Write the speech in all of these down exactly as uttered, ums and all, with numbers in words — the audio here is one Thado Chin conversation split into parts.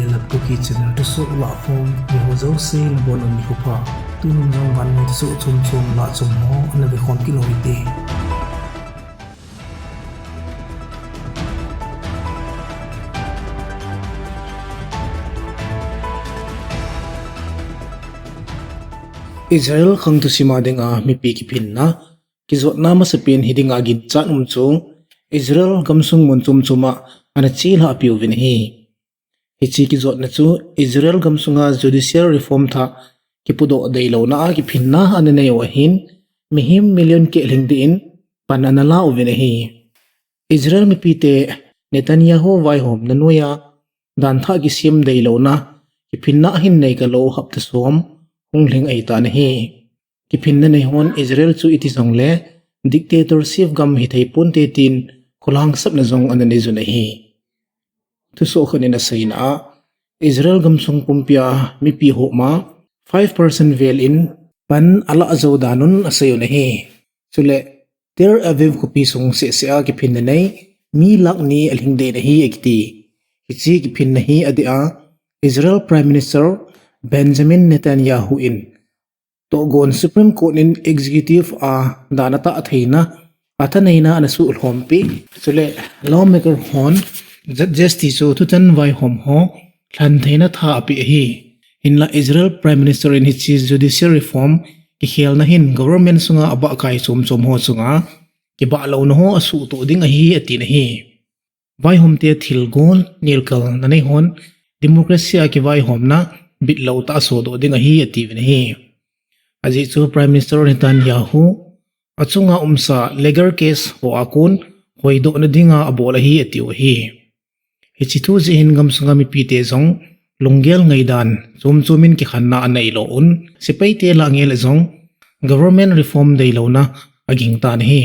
Lampuki channel thusoh lahkhom, miho jouse nabonun nikho pha. Tunin jong vannoi thusoh chomchom lahchom ho ana vekhom kit u hite. Israel khang thusima dinga mipi kiphinna kijotna masapen hidinga ginchat um chu Israel gamsung mun chomchoma ana chelhah piuvin ahi. Hiche kijotna chu Israel gamsunga judicial reform thah kipudoh deilouna a kiphinna ana neiu ahin, mihem million keh lhing din pan ana lauvin ahi. Israel mipite Netanyahu vaihomna noiya danthah kisem deilouna kiphinna ahin nei kalou hapta som hung lhing ahitan ahi. Kiphinna neihon Israel chu iti jongle dictatorship gam hithei ponte tin kholhangsapna jong ana neijun ahi. Thusoh khat in aseina a, Israel gamsung pumpia mipi homa five percent vel in pan alah jou danun aseiyun ahi. Chule Tel Aviv khopi sung sehseh a kiphinna nei mi lakh ni alhing ding ahi akiti. Hiche kiphinna hi adeh a, Israel Prime Minister Benjamin Netanyahu in tohgon Supreme Court in executive a dan atah theina, athaneina ana suhlhompi. Chule lawmaker hon judges ti chu thutan vaihom ho lhantheina tha ape ahi. Hinla Israel Prime Minister in hiche judicial reform kikhelna hin government sunga abahkai chomchom ho chunga kibahlouna ho asuhtoh ding ahi atin ahi. Vaihomte thilgon nelkalna neihon democracy a kivaihomna bitlou tah asodoh ding ahi atiuvin ahi. Ajeh chu Prime Minister Netanyahu achunga umsa legal case ho a kon hoidohna dinga abol ahi atiu ahi. Hiche thu jeh hin gamsunga mipite jong lunggel ngaidan chomchom in kikhenna aneilou un, sepaite lah ngel jong government reform deilouna agingtan ahi.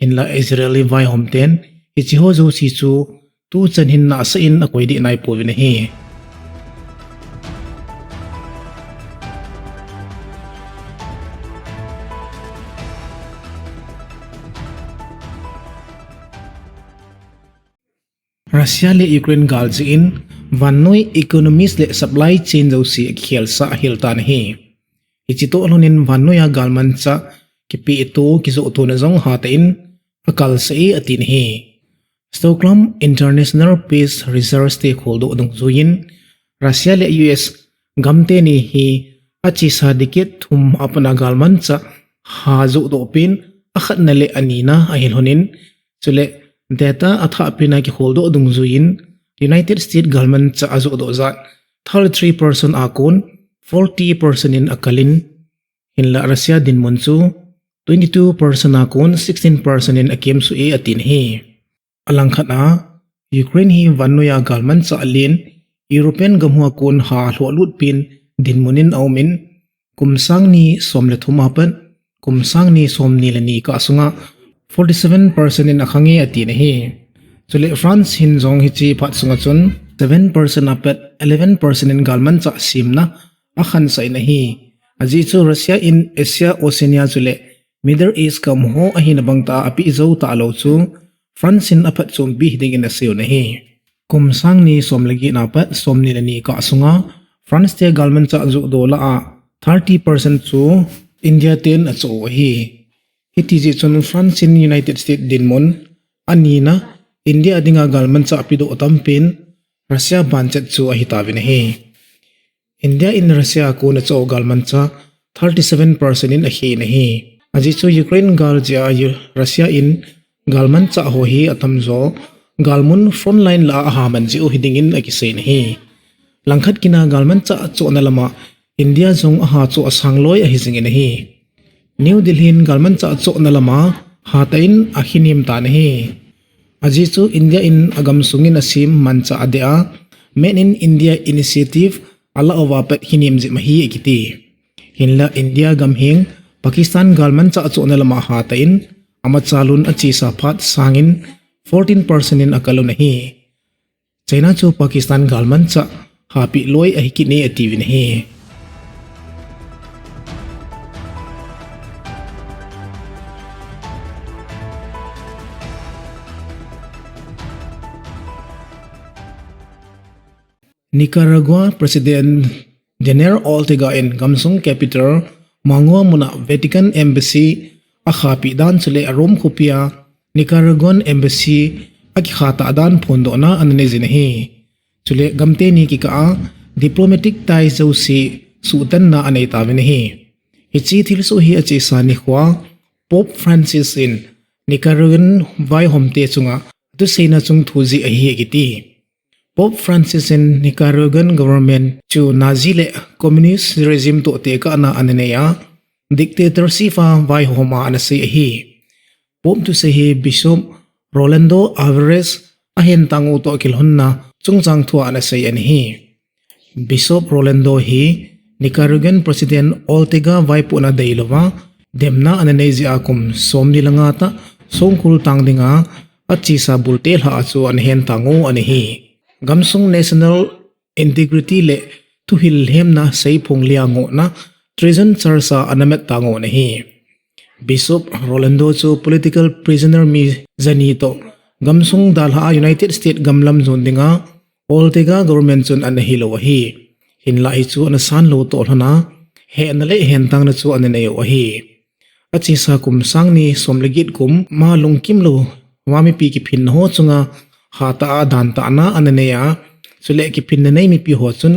Hinla Israeli vaihomten hiche ho jouse chu tuchan hin nahsah in akoidih naipouvin ahi. Russia le Ukraine gal jeh in vannoi economies le supply chain jouse akikhelsah ahiltan ahi. Hiche toh lhonin vannoiya galmanchah kipehto kijohtona jong hatah in akalsah e atin ahi. Stockholm International Peace Research te kholdoh dungjuiyin Russia le U S gamteni hi achesa decade thum apatna galmanchah ha johdohpen akhatna le anina ahilhonin, chule data athahpena kikholdoh dungjuiyin United States galmanchah ajohdoh jat thirty-three percent a kon forty percent in akalin, hinla Russia dinmun chu twenty-two percent a kon sixteen percent in akemsuh e atin ahi. Alangkhat a, Ukraine hi vannoiya galmanchah alen European gamho a kon ha lhohlutpen dinmun in aumin, kum sang ni som le thum apat kum sang ni somni le ni kah sunga forty-seven percent in akhange atin ahi. Chule France hin jong hiche phat sunga chun seven percent apat eleven percent in galmanchah semna akhansah in ahi. Ajeh chu Russia in Asia, Oceania chule Middle East gamho ahina bangtah a apeh jou talou chu France in aphatchompi hidingin aseiyun ahi. Kum sang ni som le get apat somni le ni kah sunga France te galmanchah johdoh lah a thirty percent chu India ten achoh u ahi. Hiti jeh chun France in United States dinmun anina India dinga galmanchah pedoh tampen Russia banchet chu ahitauvin ahi. India in Russia a kon achoh galmanchah thirty-seven percent in akhen ahi. Ajeh chu Ukraine gal jeh a Russia in galmanchah ho hi atamjo galmun frontline lah a ahaman jeh u hidingin akiseiyin ahi. Langkhat kina galmanchah chohna lama India jong ahachoh asangloi ahijingin ahi. New Delhi in galmanchah chohna lama hatah in akhenem tan ahi. Ajeh chu India in agamsungin asem manchah adeh a Made in India Initiative alah uva pat khenem jep ahi akiti. Hinla India gamheng Pakistan galmanchah chohna lama hatah in amachalun achesa phat sangin fourteen percent in akalun ahi. China chu Pakistan galmanchah hapeh loi ahikit e atiuvin ahi. Nicaragua President Daniel Ortega in gamsung capital Managua muna Vatican Embassy akhapi dan chule Rome khopia Nicaraguan Embassy akikha ta dan phondohna ana nei jin ahi. Chule gamteni kikah a diplomatic ties jouse suhtanna anei tauvin ahi. Hiche thilsoh hi achesa nikhoa Pope Francis in Nicaraguan vaihomte chunga athuseina chungthu jeh ahi akiti. Pope Francis in Nicaraguan government chu Nazi le communist regime toh tekahna ana nei a, dictatorship a vaihoma ana sei ahi. Pope thusei hi Bishop Rolando Alvarez ahentang u toh kilhonna chungchang thua ana sei ahi. Bishop Rolando hi Nicaraguan President Ortega vaipohna deilouva demna ana nei jeh a kum somni le nga tah songkul tang dinga achesa bulte lhah a chu ana hentang u ana hi. Gamsung national integrity le thuhil lhemna seiphong lia ngohna treason charge a ana mat tang u ana hi. Bishop Rolando chu political prisoner mi jani toh gamsung dalha a United States gamlam jon dinga Ortega government chun ana hilou ahi. Hinlah hichu ana sanlou toh lhona hehna le hentangna chu ana nei u ahi. Achesa kum sangni somle get kum ma lungkimlou va mipi kiphinna ho chunga hatah a dantahna ana nei a, chule kiphinna nei mipi ho chun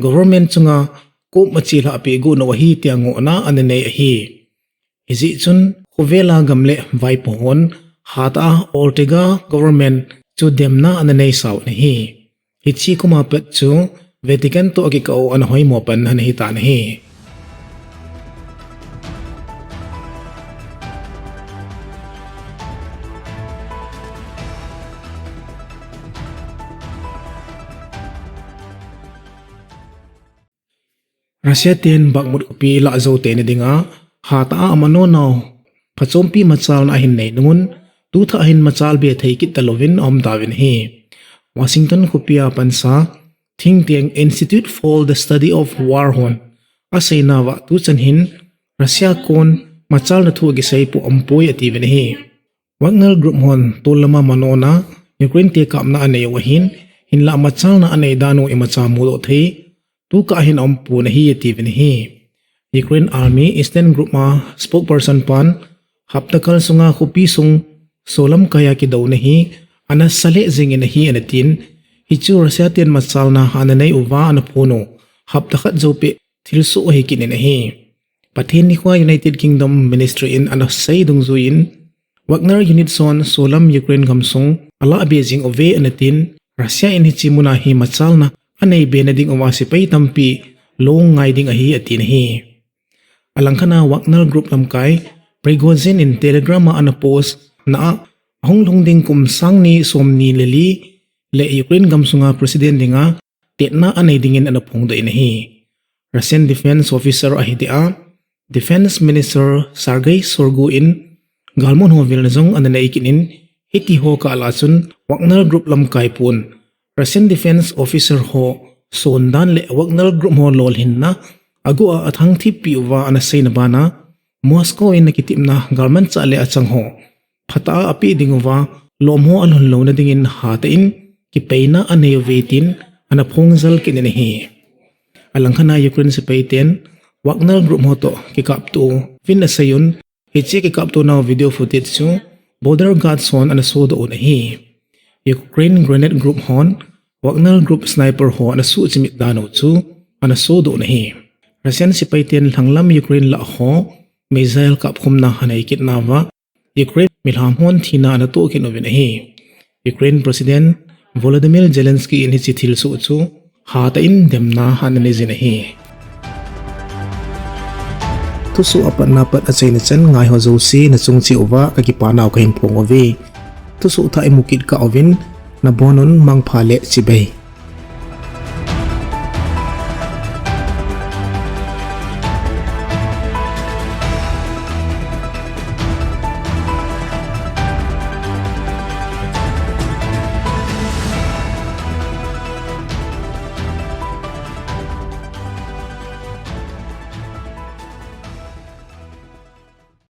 government chunga kum achelhah peh got u ahi tia ngohna ana nei ahi. Hijeh chun khovela gam le vaipo hon hatah a Ortega government chu demna ana neisa u ana hi. Hiche kuma pat chu Vatican toh akikah u ana hoimo pan ana hitan ahi. Russia ten Bakhmut khopi lah jou teina dinga hatah a amanoh nau phachompi machalna ahin nei nungun, tuthah hin machal be thei kit talouvin aum tauvin ahi. Washington khopia pansa think tank Institute for the Study of War hon aseinauva tuchan hin Russia kon machalna thu akisei poh aumpoi atiuvin ahi. Wagner group hon tol lama manohna Ukraine te kapna anei u ahin, hinlah machalna anei dan u imacha mudoh thei tukah hin aumpon ahi atiuvin ahi. Ukraine Army Eastern Group a spokesperson pan hapta kal sunga khopi sung solam kaiya kidouna hi ana saleh jingin ahi ana tin, hichu Russia ten machalna ana nei uva ana phon u hapta khat joupeh thilsoh ahi kit in ahi. Pathen nikhoa United Kingdom Ministry in ana sei dungjuiyin, Wagner unit hon solam Ukraine gamsung alah be jing uve ana tin, Russia in hiche muna hi machalna anei be na dinguva sepai tampi long ngai ding ahi atin ahi. Alangkhat a Wagner group lamkai Prigozhin in Telegram a ana post na a, ahung lhung ding kum sangni somni le li le Ukraine gamsunga president dinga tetna anei dingin ana phongdoh in ahi. Russian defense officer ahi dia Defense Minister Sergei Shoigu in galmun ho vilna jong ana nei kit in, hitiho kah lah a chun Wagner group lamkai pon Russian defense officer ho sondan le Wagner group ho lolhinna aguh a athangthip peh uva ana seina bana, Moscow in akitepna galmanchah le achang ho phatah a apeh dinguva lom ho alhun louna dingin hatah in kipeina anei uve tin ana phongjal kit in ahi. Alangkhat a Ukraine sepai ten Wagner group ho toh kikapto uvin aseiyun, hiche kikapto nau video footage chu border guards hon ana sodoh un ahi. Ukraine Granate group hon Wagner group sniper ho ana suhchimit dan u chu ana sodoh un ahi. Russian sepai ten lhanglam Ukraine lah ho missile kapkhumna anei kit nauva Ukraine milham hon thina ana toh kit uvin ahi. Ukraine President Volodymyr Zelensky in hiche thilsoh chu hatah in demna ana nei jin ahi. Thusoh apatna pat achaina chan ngaiho jouse nachung cheh uva kakipanau kahin phong uve. Thusoh thah imu kit kah uvin nabonun mangpha le chibai.